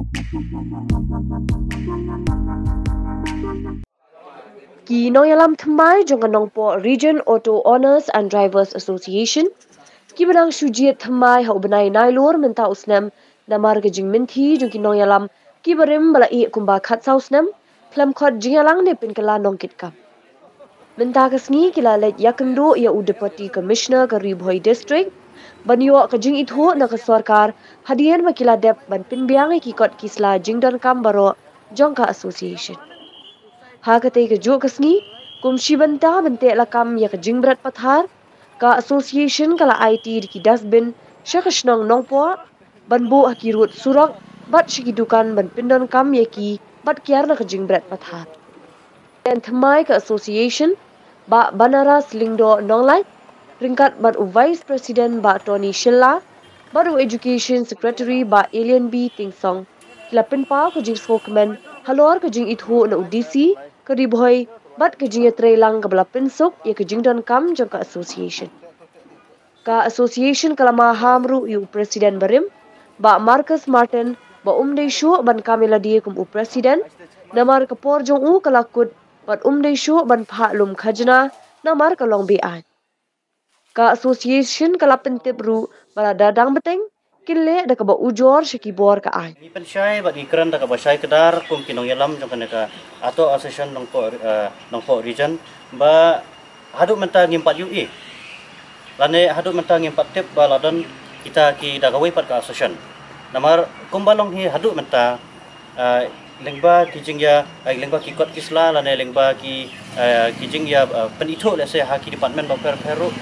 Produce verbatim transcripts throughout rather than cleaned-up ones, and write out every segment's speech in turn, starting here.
Ki nongïalam thymmai jong ka Nongpoh Region Auto Owners and Drivers Association kiba dang shu jied thymmai ha u bnai Nailur mynta u snem namar ka jingmynthi jong ki nongïalam kiba rim ba la ïeh kumba khatsaw snem khlem khot jingïalang ne pynkylla nongkitkam. Mynta ka sngi ki la leit ïakynduh ïa u Deputy Commissioner ka Ri Bhoi District ban ïoh ka jingithuh na ka sorkar hadien ba ki la dep ban pynbiang ïa ki kot ki sla jingdonkam baroh jong ka association. Ha katei ka juh ka sngi, kum shi bynta ban teh lakam ïa ka jingbret pathar, ka association ka la aiti da ki dustbin sha ka shnong Nongpoh ban buh ha ki rud surok bad sha ki dukan ban pyndonkam ïa ki bad kiar na ka jingbret pathar. President thymmai ka association, Bah Banaras Lyngdoh Nonglait, ryngkat bad u Vice President Bah Tony Shylla bad u Education Secretary Bah Alien B Tynsong, ki la pynpaw ka jingsngewkmen halor ka jingithuh na u DC ka Ri Bhoi bad ka jingïatreilang kaba la pynsuk ïa ka jingdonkam jong ka association. Ka association ka la maham ruh ïa u president barim, Bah Marcus Martin, ba um dei shuh ban kam ïa lade kum u president namar ka por jong u ka la kut bad um dei shuh ban phah lum khajna namar ka long be-aiñ. Ka association ka la pyntip ruh ba lada dang bteng kin leh da kaba ujor sha ki bor ka aiñ. Ngi pynshai bad ngi kren da kaba shai kdar kum ki nongïalam jong kane ka Auto Association Nongpoh, eh, Nongpoh Region ba haduh mynta ngim pat ïohi lane haduh mynta ngim pat tip ba la don kita ki da kawei pat ka association. Namar kumba long hi haduh mynta, eh, lyngba ki jingïa, eh, lyngba ki kot ki sla lane lyngba ki, eh, ki jingïa, eh, pynithuh lehse ha ki department bapher bapher ruh.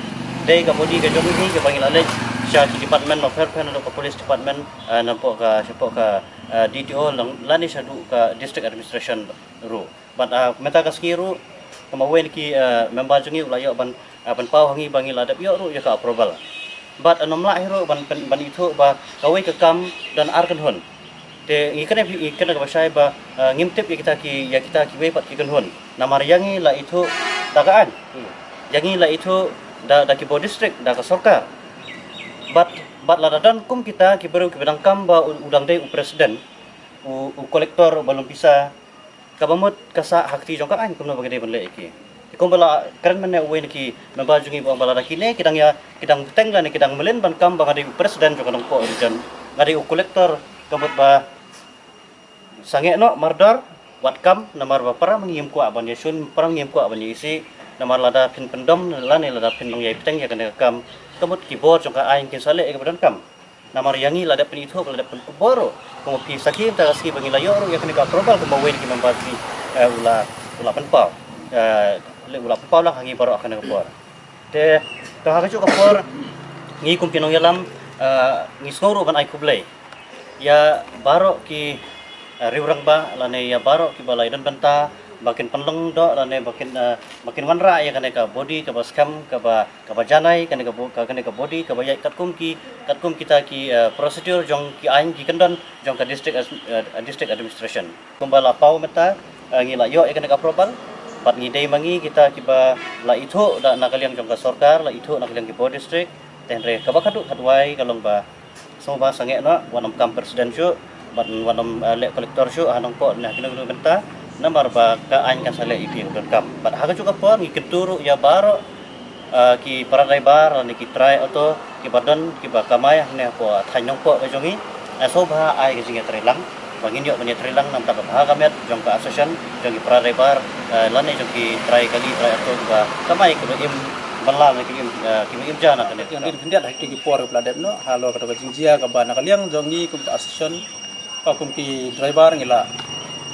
Dei ka body ka jong ngi kaba ngi la leit sha ki department bapher bapher, naduh ka police department, eh, napoh ka, shapoh ka, eh, D T O lang lane shaduh ka district administration ruh. Bad, ah, mynta ka sngi ruh, kumba uwei na ki, ah, member jong ngi u la ïoh ban, ah, ban pynpaw ha ngi ba ngi la dep ïoh ruh ïa ka approval. Bad, ah, ym lah hi ruh ban, ban, ban ithuh ba kawei ka kam don ar kynhun. Te ngi kane, ngi kane kaba shai ba, ah, ngim tip ïa kita ki, ïa kita kiwei pat ki kynhun. Namar ïa ngi la ithuh da ka aiñ. Hmm. Ïa ngi la ithuh da, da ki bor district, da ka sorkar. Bad, bad lada don kum kita ki briew kiba dang kam ba u, u dang dei u president, u, u collector ba lum pisa, kaba mut ka sah ha kti jong ka aiñ kumno ba ka dei ban leh ïa ki. Te kumba la kren mynne uwei na ki member jong ngi ba ong ba lada kine ki dang ïa, ki dang bteng lane ki dang mlien ban kam ba nga dei u president jong ka Nongpoh Region, nga dei u collector, ka mut ba sangeh noh mardor, wat kam, namar ba para ma ngi ngim kwah ban ïashun, para ma ngi ngim kwah ban ïaisih, namar lada phin pyndom lane lada phin nang ïai bteng ïa kane ka kam, ka mut ki bor jong ka aiñ kin sa leh ïa kaba donkam. Namar ïa ngi la dep pynithuh, la dep pynkupbor ruh. Kumba phi sakhi mynta ka sngi ba ngi la ïoh ruh ïa kane ka approval kumba uwei na ki member jong ngi, eh, u la, u la pynpaw. Eh, u la pynpaw lang ha ngi baroh ha kane ka por. Te, to ha kajuh ka por, ngi kum ki nongïalam, eh, ngi sngew ruh ban ai khublei ïa baroh ki, eh, riewrangbah lane ïa baroh kiba la ïadon bynta ba kin pynlong doh lane ba kin, eh, ba kin wanrah ïa kane ka body kaba skhem kaba kaba janai kane ka bo-, ka, kane ka body kaba ïaid katkum ki, katkum kita ki, eh, procedure jong ki aiñ ki kyndon jong ka district as-, eh, district administration. Kumba la paw mynta, eh, ngi la ïoh ïa kane ka approval, bad ngi dei ma ngi kita kiba la ithuh da na ka liang jong ka sorkar, la ithuh na ka liang ki bor district, te hynrei kaba khadduh khadwai ka long ba sngewbha sangeh noh, wat nym kam president shuh, bad wat nym, eh, leh collector shuh ha Nongpoh ne ha kino kino bynta, namar ba ka aiñ kan sa leh ïa phi donkam. Bad ha kajuh ka por ngi kyntu ruh ïa baroh, eh, ki para driver lane ki trai auto kiba don kiba kamai hangne hapoh thaiñ Nongpoh ka jong ngi, eh, sngewbha ai ka jingïatreilang ba ngin ïoh ban ïatreilang na ka bynta ka bha ka miat jong ka association jong ki para driver, eh, lane jong ki trai kali trai auto kiba kamai kiba im bylla lane kiba im, eh, kiba im ja na kane. Ïa ngin khyndiat ha kito ki por kiba la dep noh halor kato ka jingjia kaba na ka liang jong ngi kum ka association, ka kum ki driver ngi la,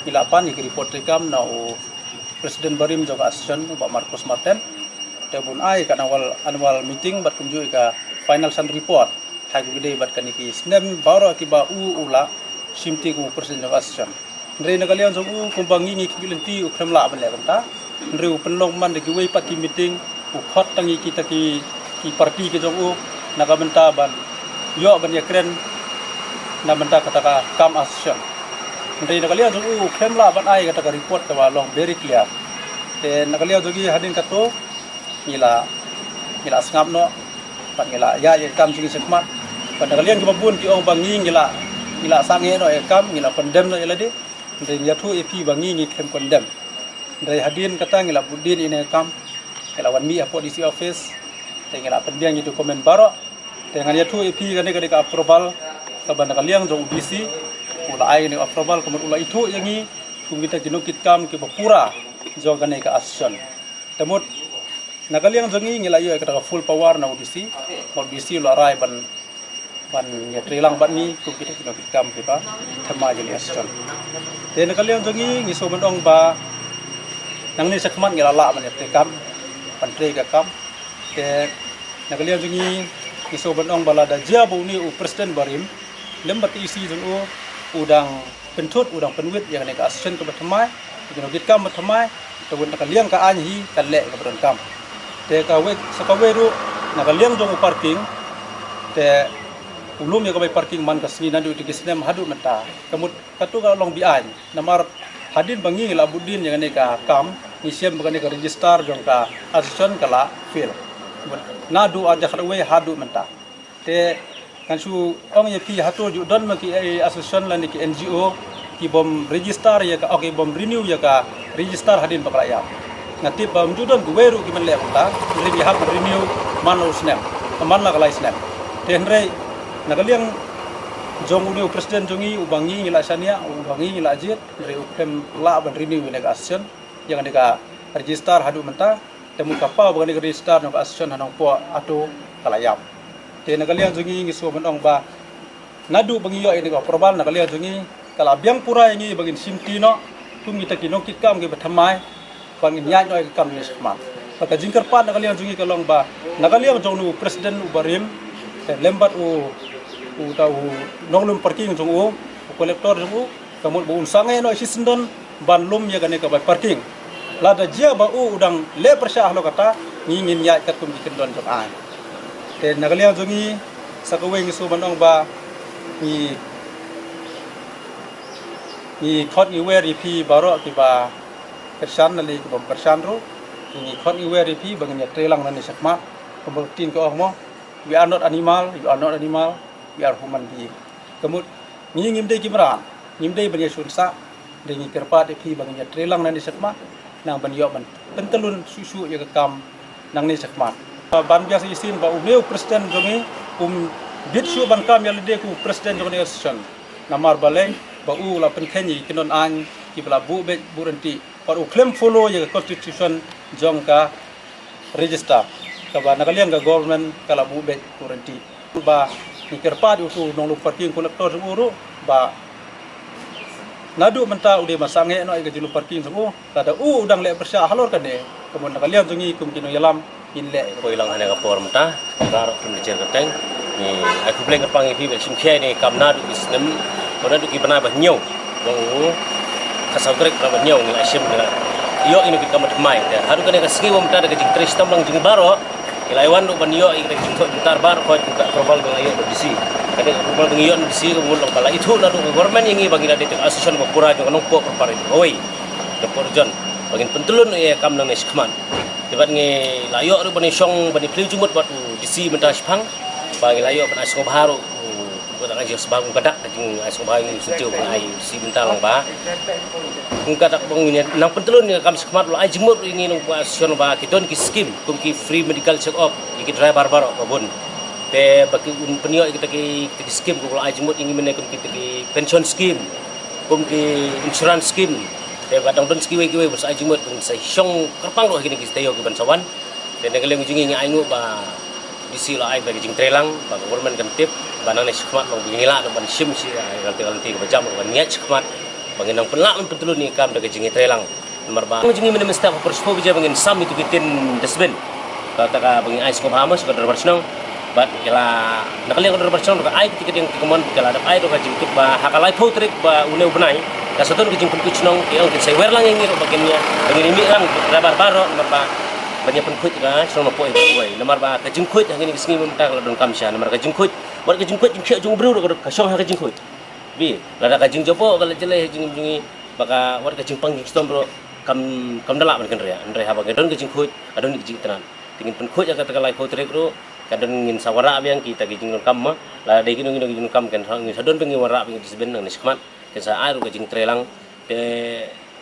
ngi la pan ïa ki report treikam na u president barim jong ka association, u Bah Marcus Martin. Te bun ai ka annual, annual meeting bad kumjuh ka financial report ha kaba ïadei bad kane ki snem baroh kiba u, u la shimti kum u president jong ka association. Hynrei na ka liang jong u kumba ngi ngi khmih lynti u khlem lah ban leh kumta. Hynrei u pynlong man da kiwei pat ki meeting, u khot tang ïa kita ki, ki party ki jong u na ka bynta ban ïoh ban ïakren na bynta kata ka kam association. Hynrei na ka liang jong u u khlem lah ban ai kata ka report kaba long very clear. Te na ka liang jong ngi hadien kato ngi la, ngi la sngap noh, bad ngi la ïaid ïa ka kam jong ngi shakhmat. Bad na ka liang kiba bun ki ong ba ngi ngi la, Ngi la sangeh noh ïa ka kam, ngi la condemn noh ïa lade. Hynrei ngi ïathuh ïa phi ba ngi ngi khlem condemn. Hynrei hadien kata ngi la bud dien ïa kane ka kam. Ngi la wan mih hapoh D C office. Te ngi la pynbiang ïa document baroh. Te ngan ïathuh ïa phi kane ka dei ka approval kaba na ka liang jong u D C u la ai kane ka approval, ka mut u la ithuh ïa ngi kum kita ki nongkitkam kiba pura jong kane ka association. Te mut na ka liang jong ngi ngi la ïoh ïa kata ka full power na u D C. Bad u D C u la rai ban ban ïatreilang bad ngi kum kita ki nongkitkam kiba thymmai jong ka association. Te na ka liang jong ngi ngi sngewbha ban ong ba nangne shakhmat ngi la lah ban ïatrei kam, ban trei ka kam. Te na ka liang jong ngi ngi sngewbha ban ong ba lada jia ba une u president barim lem bad ka E C jong u u dang pynthut, u dang pynwit ïa kane ka association kaba thymmai, ïa kane ka kitkam ba thymmai. Te wat na ka liang ka aiñ hi ka leh kaba donkam. Te kawei sa kawei ruh na ka liang jong u parking, te u lum ïa ka bai parking man ka sngi naduh ïa ki snem haduh mynta. Ka mut katu ka long be-aiñ. Namar hadien ba ngi la bud dien ïa kane ka kam, ngi shem ba kane ka register jong ka association ka la fail naduh arhajar khatwei haduh mynta. Te ngan shu ong ïa phi, hato ju don ma ki, eh, association lane ki N G O ki bym register ïa ka, oh, ki bym renew ïa ka register hadien ba ka la ïap? Nga tip ba ym ju don kiwei ruh kiban leh kumta. Hynrei ki hap renew man la u snem, man la ka lai snem. Te hynrei na ka liang jong une u president jong ngi uba ngi ngi la shaniah, uba ngi ngi la jied, hynrei u khlem lah ban renew ïa kane ka association, ïa kane ka register haduh mynta. Te mut ka paw ba kane ka register jong ka association ha Nongpoh Ato ka la ïap. Te na ka liang jong ngi ngi sngewbha ban ong ba naduh ba ngi ïoh ïa kane ka approval, na ka liang jong ngi ka la biang pura ïa ngi ba ngin shimti noh kum kita ki nongkitkam kiba thymmai, ba ngin ïaid noh ïa ka kam nangne shakhmat. Bad ka jingkyrpad na ka liang jong ngi ka long ba na ka liang jong une u president uba rim, te lem bad u, uta u nonglum parking jong u, u collector jong u, ka mut ba un sangeh noh shisyndon ban lum ïa kane ka bai parking. Lada jia ba u u dang leh pyrshah halor kata, ngi ngin ïaid katkum ki kyndon jong aiñ. Te na ka liang jong ngi sa kawei ngi sngewbha ban ong ba ngi, ngi khot ngi wer ïa phi baroh kiba kyrshan lane ki bym kyrshan ruh. Ngi khot ngi wer ïa phi ba ngin ïatreilang nangne shakhmat. Kumba ka ktien ka ong mo, we are not animal, you are not animal, we are human being. Ka mut ngi ngim dei ki mrad, ngim dei ban ïashun sah. Dei ngi kyrpad ïa phi ba ngin ïatreilang nangne shakhmat, nang ban ïoh ban pyntyllun shuh shuh ïa ka kam nangne shakhmat. Ban biang sa shisien ba une u president jong ngi um bit shuh ban kam ïa lade kum u president jong kane ka association. Namar balei? Ba u la pynkheiñ ïa ki kyndon aiñ kiba la buh beit buh ryntih. Bad u khlem follow ïa ka constitution jong ka register kaba na ka liang ka government ka la buh beit buh ryntih. Ba ngi kyrpad ïa utu u nonglum parking, collector jong u ruh ba naduh mynta u dei ban sangeh noh ïa ka jinglum parking jong u. Lada u u dang leh pyrshah halor kane, ka mut na ka liang jong ngi kum ki nongïalam ngin leh. Poi lang ha kane ka por mynta, baroh kim da jer kyrteng. Ngi ai khublei kyrpang ïa phi ba shim khia ïa kane ka kam naduh ki snem, ko naduh ki bnai ba hynñiew. Jong u khatsaw tarik bnai ba hynñiew ngi la shim, ngi la ïoh ïa kane ka kam thymmai. Te haduh kane ka sngi ba mynta da ka jingtrei shitom lang jong ngi baroh, ngi la ïa wan ruh ban ïoh ïa ka jingthoh jingtar baroh, ko jong ka approval ba ngi la ïoh na D C. Kane ka approval ba ngi ïoh na D C ka mut long ba la ithuh naduh ka government ïa ngi ba ngi la dei ka association ba pura jong ka Nongpoh Preparatory kawei, Nongpoh Region, ba ngin pyntyllun ïa ka kam nangne shakhmat. Te bad ngi la ïoh ruh ban ïashong ban ïaphylliew jingmut bad u D C mynta shaphang, ba ngi la ïoh ban ai sngewbha ruh, u, u, ka dak ai sngewbha, ka dak ka jingai sngewbha ngi sngewthuh ban ai u D C mynta lang ba kum ka dak ba ngin nang pyntyllun ïa ka kam shakhmat, u la ai jingmut ruh ïa ngi nongpynïasoh ba ki don ki skim kum ki free medical check up ïa ki driver baroh ba bun. Te ba kin pynïoh ïa kita ki, kita ki skim, u la ai jingmut ïa ngi mynne kum kita ki pension scheme, kum ki insurance scheme. Te ba dang don sa kiwei kiwei ba sa ai jingmut, ba ngin sa shong kyrpang ruh ha kine ki taïew ki ban sa wan. Te na ka liang jong ngi ngi ainguh ba D C la ai ba ka jingtreilang, ba ka government kan tip ba nangne shakhmat long ba ngin lah ban shim shi, ah, ka lynti, ka lynti kaba jam, ban ïaid shakhmat, ba ngin nang pynlah ban pyntyllun ïa ka kam da ka jingtreilang. Namar ba jong ngi mynne mynstep ha por shiphew baje ba ngin sam ïa tu ki tin dustbin. Kata ka ba ngin ai sngewbha mo sha ka dorbar shnong. Bad ki la, na ka liang ka dorbar shnong ka ai kti ka diang kti ka mon, ki la dep ai ruh ka jingkit ba ha ka laiphew tarik ba une u bnai, ka sa don ka jingpynkhuid shnong, ki ong kin sa wer lang ïa ngi ruh ba kin ïa, ba ngin ïa mih lang driver baroh, namar ba ban ïa pynkhuid ka shnong Nongpoh ïa kawei. Namar ba ka jingkhuid ha kine ki sngi mynta ka la donkam sha, namar ka jingkhuid, wat ka jingkhuid jingkhiah jong u briew ruh ka shong ha ka jingkhuid. Bi, lada ka jingjop ka la jlei ha jingim jong ngi, ba ka, wat ka jingpang jingshitom ruh kam, kam da lah ban kynriah. Hynrei haba ka don ka jingkhuid, ka don ka jingitynnad. Te ngin pynkhuid ïa kata ka laiphew tarik ruh, Ka don ngin sa wanrah biang kita ki jingdonkam mo. Lada dei kino kino ki jingdonkam kan sa, ngin sa don biang, ngin wanrah biang ki dustbin nangne shakhmat. Kan sa ai ruh ka jingtrei lang. Te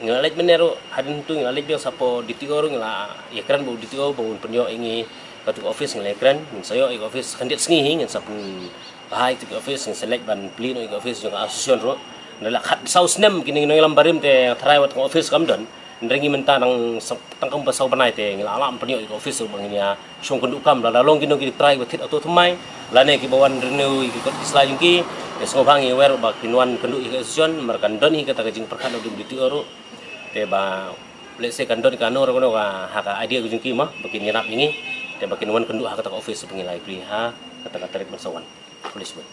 ngi la leit mynne ruh, hadien tu ngi la leit biang shapoh D T O ruh, ngi la ïakren bad u D T O ba un pynïoh ïa ngi katu ka office, ngi la ïakren, ngin sa ïoh ïa ka office khyndiat sngi hi, ngin sa pynbha ïa katu ka office, ngin sa leit ban plie noh ïa ka office jong ka association ruh. Nda la khatsaw snem kine ki nongïalam barim te tharai wat ka office kam don. Hynrei ngi mynta nang sa-, tang kumba saw bnai te ngi la lah ban pynïoh ïa ka office ruh ba ngin ïa shong kynduh kam, lada long kino ki trai ba thied auto thymmai lane kiba wan renew ïa ki kot ki sla jong ki. Te sngewbha ngi wer ba kin wan kynduh ïa ka association, namar kan don hi kata ka jingpyrkhat na u D T O ruh. Te ba lehse kan don kano kano ka ha ka idea ka jong ki mo ba kin ïarap ïa ngi. Te ba kin wan kynduh ha kata ka office ba ngi la ïa plie ha kata ka tarik ban sa wan. Khublei shibun.